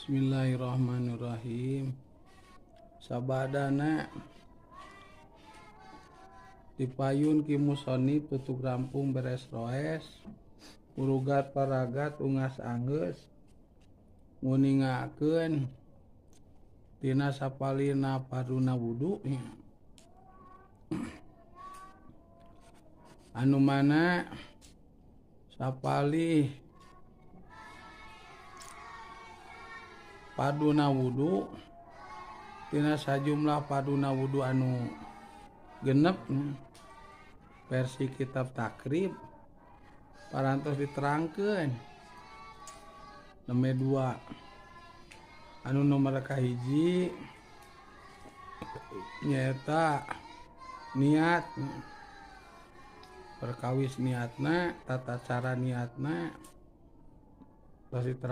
Bismillahirrahmanirrahim. Sabadana dipayun ki musonib tutug rampung beres roes urugat paragat ungas anggeus nguningakeun tina sapalina paduna wudu anu mana sapalih paduna wudu tina sajumlah paduna wudu anu genep versi kitab Takrib parantos diterangkeun nembe dua anu nomor kahiji nyaeta niat perkawis niatna tata cara niatna tos diterangkeun.